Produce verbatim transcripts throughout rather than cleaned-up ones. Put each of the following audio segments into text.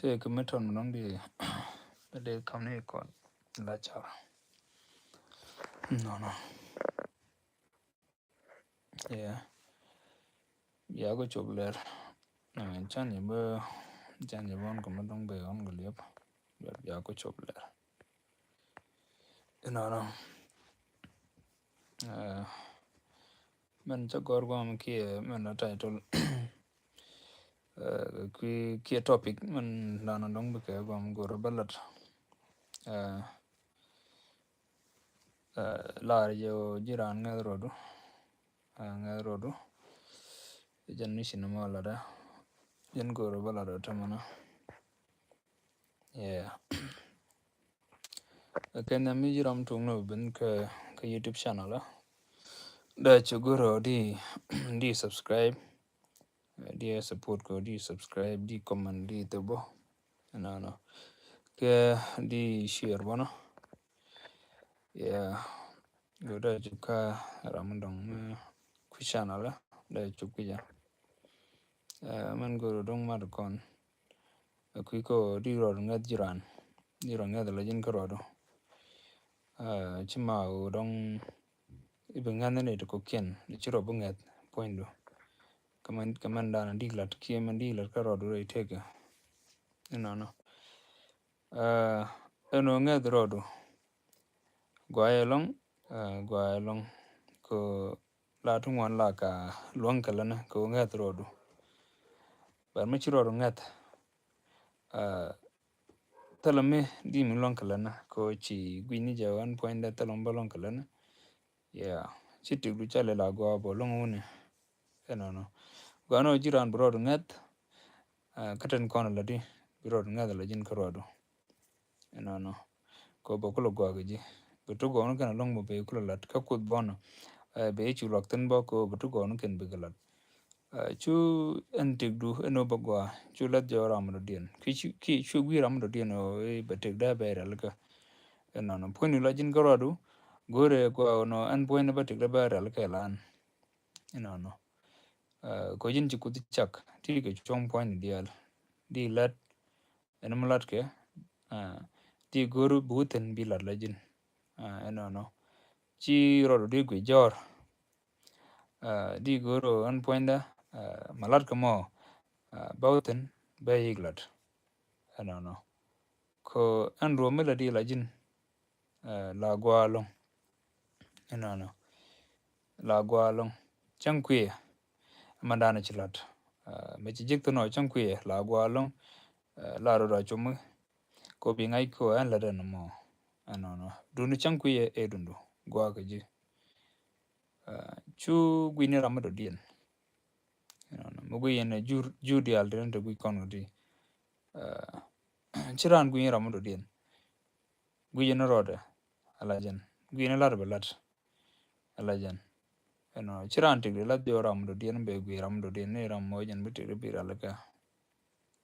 Dee kɛ mi tɔn mi dɔ̱ŋ di bɛ dee kam ni kɔn la car. Nɔnɔ. Yeah. Bia kɛ cop lɛr. Can yi bä, can yi bä ɣɔn kɛ mi dɔ̱ŋ bɛ ɣɔn kɛ liɛp. Bia kɛ cop lɛr. Nɔnɔ. Mɛn cä gɔr guam kiɛ mɛn la title. Kiɛ topic mɛn lana dɔŋ bikɛ guam gor bä lat. Lar jɛ jiran ŋɛth rodu. Ŋɛth rodu. Jɛn ni cinema lada. Jɛn gor bä lat tämɛna. Yeah. Kɛn mi ji̱ ram tuŋ ni ben kä, kä YouTube channel. Da ci goro di, di subscribe. Di support ko, di subscribe, di comment, di thebo. Nɔnɔ. Kɛ di share bɔnɔ. Yeah. Go da ci ka ram dɔŋ mi ku channel. Da ci ku ja. Mɛn goro dɔŋ mat kɔn. Kui̱ kä di rɔɔdu ŋɛth jiran. Di rɔɔdu ŋɛth la ji̱n kä rɔɔdu. Ci ma wu dɔŋ ibi ŋɛth ni ti kɔkiɛn ci rɔ bi ŋɛth puɔ̱nydu. Kɛ mɛn, kɛ mɛn dan di lat kiɛ mɛn di lat kä rɔɔdu rɛy tëkä. Inɔnɔ. Ɛn wu ŋɛth rɔɔdu. Guayɛ lɔŋ, guayɛ lɔŋ. Ko la ti ŋuan la ka luɔ̱ŋ kɛ länä ko ŋɛth rɔɔdu. Bɛr mi ci rɔɔdu ŋɛth. Thilɛ mi di mi luɔ̱ŋ kɛ länä ko ci gui̱ni jɛ ɣän puɔ̱nydɛ thilɛ mi bä luɔ̱ŋ kɛ länä. Yeah, ci tikdu ca lɛ la gɔaa bä luɔ̱ŋ wuni. Ɛnɔnɔ. Gɔaa nɔ ji̱ raan bi rɔɔdu ŋɛth. Kä ten kɔn la di bi rɔɔdu ŋɛth la ji̱n kä rɔɔdu. Ɛnɔnɔ. Kɛ bɛ kulɛ gɔaa kɛ ji̱. Bɛ ti gɔɔnu kɛn a lo̱ŋ bɛ bɛ kulɛ lat kä kuoth bɔnɔ. Bɛ cu luak thin bä kɛ bɛ ti gɔɔnu kɛn bikɛ lat. Cu ɛn tëkdu ɛn ɣöö bɛ gɔaa cu lɛth jɔɔk ram mi dɔ̱diɛn. Ki cu gui̱i̱r ram mi dɔ̱diɛn ɣöö bɛ tëk dee bɛ rialikä. Ɛnɔnɔ puɔ̱nydu la ji̱n kä rɔɔdu. Go̱o̱rɛ gɔaa ɛnɔ ɛn puɔ̱nydu bɛ tëk dee bɛ rialikä ɛlan. Inɔnɔ. Kɔ ji̱n ci kuth cak ti kɛ cuɔ̱ŋ puɔ̱ny ni diaal di lät. Ɛn mi latkɛ di go̱r bi wuthin bi lat la ji̱n. Inɔnɔ ci rɔɔdu di guic jɔɔr. Di go̱r ɛn puɔ̱nydä ma latkɛ mɔ bä wuthin bɛ yik lat. Inɔnɔ. Kɔ ɛn ruɔm mi la di la ji̱n. La gua̱a̱ lo̱ŋ. Inɔnɔ. La gua̱a̱ lo̱ŋ cäŋ kuiɛ. Ɛmɛ danɛ ci la̱t. Mɛ ci jek thin ɔ cäŋ kuiɛ la gua̱a̱ lo̱ŋ. La rot a cumi. Ko bi ŋa̱c ko ɛn lät ɛn mɔ. Ɛnɔnɔ duni cäŋ kuiɛ ɛ dundu gua̱a̱ kɛ ji̱. Cu gui̱ni ram mi dɔ̱diɛn. Inɔnɔ mi gui̱ yɛn jur jur diaal ti ni te gui̱ kɔn kɛ ti. Ci raan gui̱ni ram mi dɔ̱diɛn. Gui̱c ni rɔɔdɛ ala jɛn gui̱c ni lat bɛ lat. Ala jɛn ɛnɔ ci raan tëkdi lat jɔɔk ram dɔ̱diɛn bɛ gui̱c ram dɔ̱diɛn ni ram mɔ jɛn bi tëkdi bi ral kä.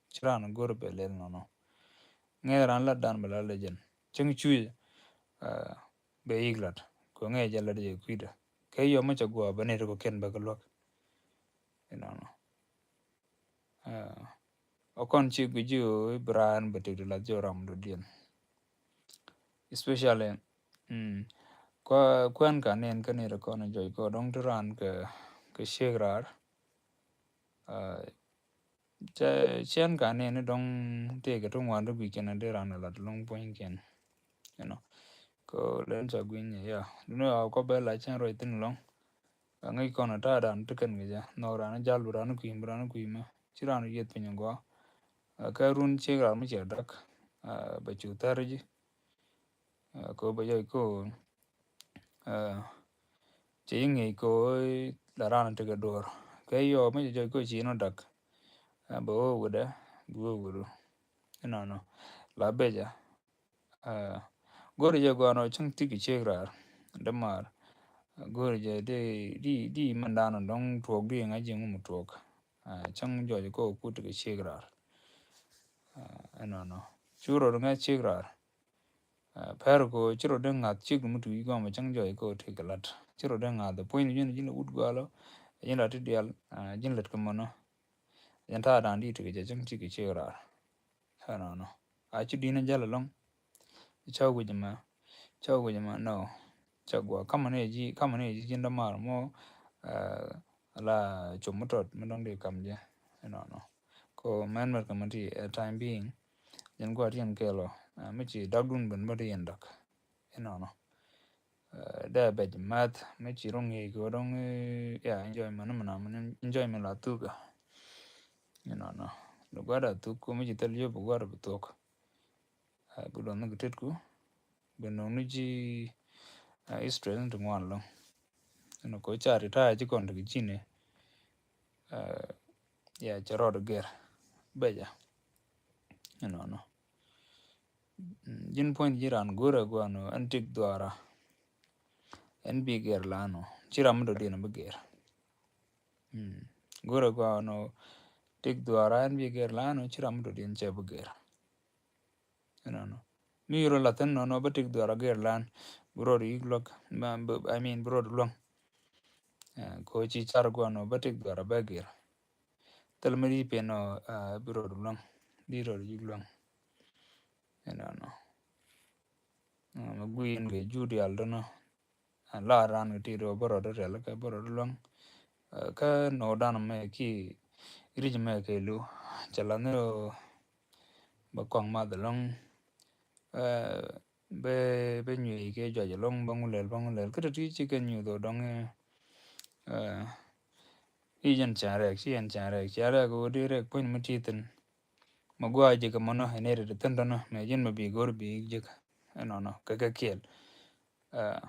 Ci raan go̱r bɛ lɛl nɔnɔ. Ŋɛ raan lat dan bɛ lat ala jɛn cäŋ cuc. Bɛ yik lat kɛ ŋɛ jɛ lat jɛ kui̱dɛ kɛ yɔm mi cɛ guɔ bɛ ni ti kɔ kɛn bɛ kɛ luäk. Inɔnɔ. Ɔ kɔn ci gui̱ci ɣöö i̱ bi raan bɛ tëkdi lath jɔɔk ram dɔ̱diɛn. Especially kuɛn ka nɛn kä nɛy ti kɔn jɔc kɔ dɔ̱ŋ ti raan kɛ ciek raar. Cɛ ciɛn ka nɛn ni dɔ̱ŋ tëëkɛ ti ŋuan ti gui̱c kɛn a dee raan a lat lo̱ŋ puɔ̱nykiɛn. Inɔ kɛ lɛn ca gui̱ny ya duni a kɔ bɛ la cɛn ruac thin lɔ̱ŋ. Ŋäc kɔn a ta̱a̱ dan ti kɛn kɛ jɛ nhɔk ran jal bi ran kui̱m bi ran kui̱m mɛ ci ran yieth piny gɔaa. Kɛ run ciek ran mi ciɛ dak bɛ cu thär ji̱. Kɛ bɛ jɔc ko cɛ yi ŋi̱i̱c ko la ran ti kɛ duɔ̱ɔ̱r kɛ yɔɔ mi cɛ jɔc ko ci inɔ dak. Bɛ wä wudɛ bi wä wudu inɔnɔ la becɛ. Go̱ri jɛ gɔaa nɔ cäŋ ti kɛ ciek raar dämaar. Go̱ri jɛ di di di mɛn daanɔ dɔ̱ŋ tuɔɔk di ŋa̱c ji̱ ŋum tuɔɔk. Cäŋ jɔc kɔ kut kɛ ciek raar. Ɛnɔnɔ cu rɔ di ŋa̱c ciek raar. Pɛr kɔ ci rɔ di ŋa̱th ciek mi tuc gɔmɛ cäŋ jɔc kɔ ti kɛ lat ci rɔ di ŋa̱th puɔ̱ny ni ji̱n ji̱n wut gɔalɔ. Ji̱n lat ti dial ji̱n lät kɛ mɔnɔ. Jɛn ta̱a̱ da̱a̱n di̱i̱t ti kɛ jɛ cäŋ ti kɛ ciek raar. Ɛnɔnɔ. A ci di̱n a jäl ɛlɔ̱ŋ. Cä wi̱c ɛmɛ. Cä wi̱c ɛmɛ, no. Cä gua. Kamɛ ni ji̱, kamɛ ni ji̱ ji̱n dämaar mɔ, eh, la com mi tɔt mi dɔ̱ŋ di kam jɛ. Ɛnɔnɔ. Ko mɛn mɛt kɛ mɛ ti, eh, time being. Jɛn gua ti ɛn kɛɛl ɔ. Eh, mi ci dakdun ben bä ti ɛn dak. Ɛnɔnɔ. Eh, dee bɛc math mi ci rɔ ŋi̱i̱c kɛ wä dɔ̱ŋ, eh, ya, enjoyment mi na mi enjoyment la thuk. Ɛnɔnɔ. Lu gua̱da thuk ko mi ci thil yop gua̱da bi thuk. Eh, bi dɔn ni kɛ tetku. Bi nɔŋ ni ci, eh, stress ni ti ŋuan lɔŋ. Ɛnɔ ko ca retire ci kɔn ti kɛ cini. Eh, ya, cɛ rɔɔd gɛr. Bɛc a. Ɛnɔnɔ. Mm, ji̱n puɔ̱ny ji̱ raan go̱rɛ gua̱n ɔ ɛn tik dhuaara. Ɛn bi gɛr lan ɔ ci ram mi dɔ̱diɛn bi gɛr. Mm, go̱rɛ gua̱n ɔ tik dhuaara ɛn bi gɛr lan ɔ ci ram mi dɔ̱diɛn cɛ bi gɛr. Ɛnɔnɔ. Mi yurɔ la thin nɔnɔ bä tik dhuaara gɛr lan. Bi rɔɔd yik luäk. Ba, ba, I mean, bi rɔɔd luäŋ. Eh, ko ci car gua̱n ɔ bä tik dhuaara bä gɛr. Thil mi di pen ɔ, ah, bi rɔɔd luäŋ. Di rɔɔd yik luäŋ. Ɛnɔnɔ. Ah, mi gui̱i̱n kɛ juu diaal dɔnɔ. Ah, la ran kɛ ti rɔ bä rɔɔd rial kɛ bä rɔɔd luäŋ. Ah, kä nɔ dan mɛ ki ric mɛ kɛ lu. Cɛ la ni rɔ bä kɔŋ math luäŋ. Ah, bɛ, bɛ nyuec kɛ juac luäŋ bä ŋulɛl, bä ŋulɛl. Kä ti ti ci kɛ nyuth ɔ dɔŋ, eh, i̱ jɛn cɛn rɛk, ci yɛn cɛn rɛk, cɛn rɛk ɣöö di rɛk puɔ̱ny mi ti thi̱n. Mi gua̱a̱ ji̱ kɛ mɔnɔ ɛn ɛ ri ti thi̱n tɔnɔ, mɛ ji̱n mi bi go̱r bi ji̱ kɛ. Ɛnɔnɔ, kɛ kɛ kiɛl. Ah,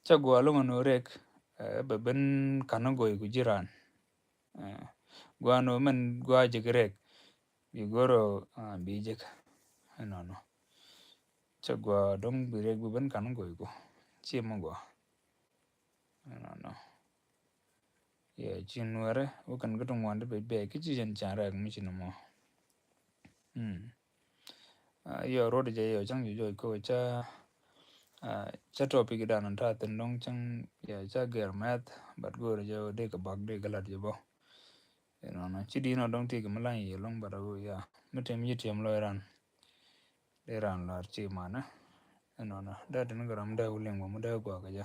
cä gua̱a̱ lo̱ŋ ɛn ɣöö rɛk, eh, bɛ ben ka̱n go̱o̱c ku ji̱ raan. Eh, gua̱a̱ ɛn ɣöö mɛn gua̱a̱ ji̱ kɛ rɛk. Bi go̱r ɣöö, ah, bi ji̱ kɛ. Ɛnɔnɔ. Cä gua̱a̱ dɔ̱ŋ bi rɛk bi ben ka̱n go̱o̱c ku. Ci mi gua̱a̱. Ɛnɔnɔ. Yɛ ci nuɛrɛ wä kɛn kä ti ŋuan ti bɛ bɛ kä ci jɛn can rɛk mi ci ni mɔ. Mm. Ah, yɛ ruɔt jɛ yɛ cäŋ jɛ jɔc kä wä ca, ah, ca topic dan ta thin dɔŋ cäŋ yɛ ca gɛr mɛth, but go̱o̱rɛ jɛ wä dee kɛ bak dee kɛ lat jɛ bɔ. Ɛnɔnɔ ci di̱n ɔ dɔŋ ti kɛ mi lany yɛ lɔŋ, but a wä ya mi tem yi tiɛm lɔc ran. Dee ran lar ci manɛ. Ɛnɔnɔ dee tin kɛ ram dee wä liŋ bä mi dee guak kɛ jɛ.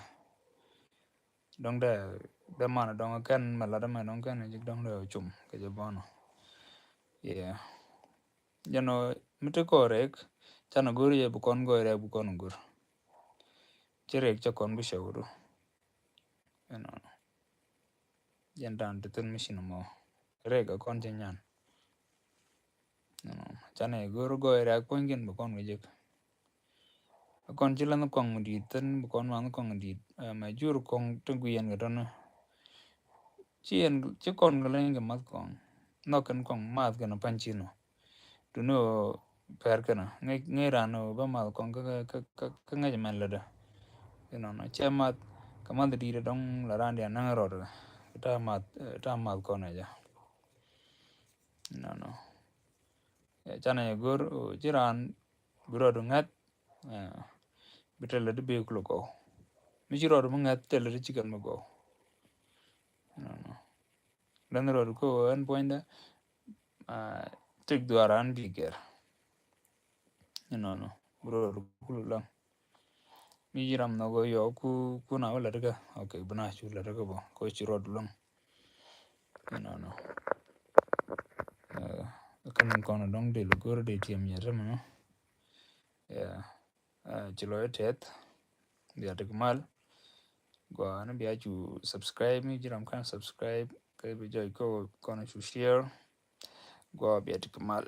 Dɔŋ dee, dee manɛ dɔŋ kɛn mɛ lat mɛ dɔŋ kɛn ji̱ dɔŋ dee wä cum kɛ jɛ bɔnɔ. Yeah. Jɛn ɔ mi ti kɔn rɛk, canɛ go̱r yɛ bi kɔn gɔy rɛk bi kɔn go̱r. Ci rɛk cɛ kɔn bi cɛ wä du. Ɛnɔnɔ. Jɛn dan ti thin mi ci ni mɔ. Rɛk a kɔn cɛ nyan. Ɛnɔnɔ. Canɛ go̱r gɔy rɛk puɔ̱nykiɛn bi kɔn kɛ jek. A kɔn ci lɛnh kɔŋ mi di̱i̱t thin bi kɔn math kɔŋ di̱i̱t. Ɛ, mɛ jur kɔŋ ti guiɛn kɛ tɔnɔ. Ci ɛn, ci kɔn kɛ lɛny kɛ math kɔŋ. Nhɔk kɛn kɔŋ math kɛn a pa̱ny ci nɔ. Duni ɣöö pɛr kɛn ɔ ŋäc, ŋäc ran ɣöö bä math kɔŋ kä, kä, kä, kä ŋäc mɛn lätdä. Inɔnɔ cɛ math kɛ math di̱i̱t dɔŋ la ran dian näŋ rɔɔd kɛ ta̱a̱ math, eh, ta̱a̱ math kɔn ɛ jɛ. Inɔnɔ. Ɛ, canɛ jɛ go̱r ɣöö ci ran bi rɔɔd ŋäth, eh, bi tɛl lätdi bi kulɛ gɔw. Mi ci rɔɔd mi ŋäth tɛl lätdi ci kɛn mi gɔw. Inɔnɔ. Lɛnh rɔɔd kä ɣöö ɛn puɔ̱nydä, ah, tëk dhuaar an bi gɛr. Inɔnɔ bi rɔɔd kulu laŋ. Mi ji̱ ram nhɔk ɣöö yɔɔk ku, ku na wä la̱t kä. Ok, bi na cu la̱t kä bä. Kɛ ɣöö ci rɔɔd laŋ. Inɔnɔ. Eh, kä min kɔn dɔŋ dee lɛ go̱r dee tiɛm yɛ tämɛ. Yeah. Ah, ci lɔc tɛth. Bia tik mal. Gua ni bia cu subscribe mi ji̱ ram kan subscribe. Kɛ bi jɔc kɔ kɔn cu share. Gua bia tik mal.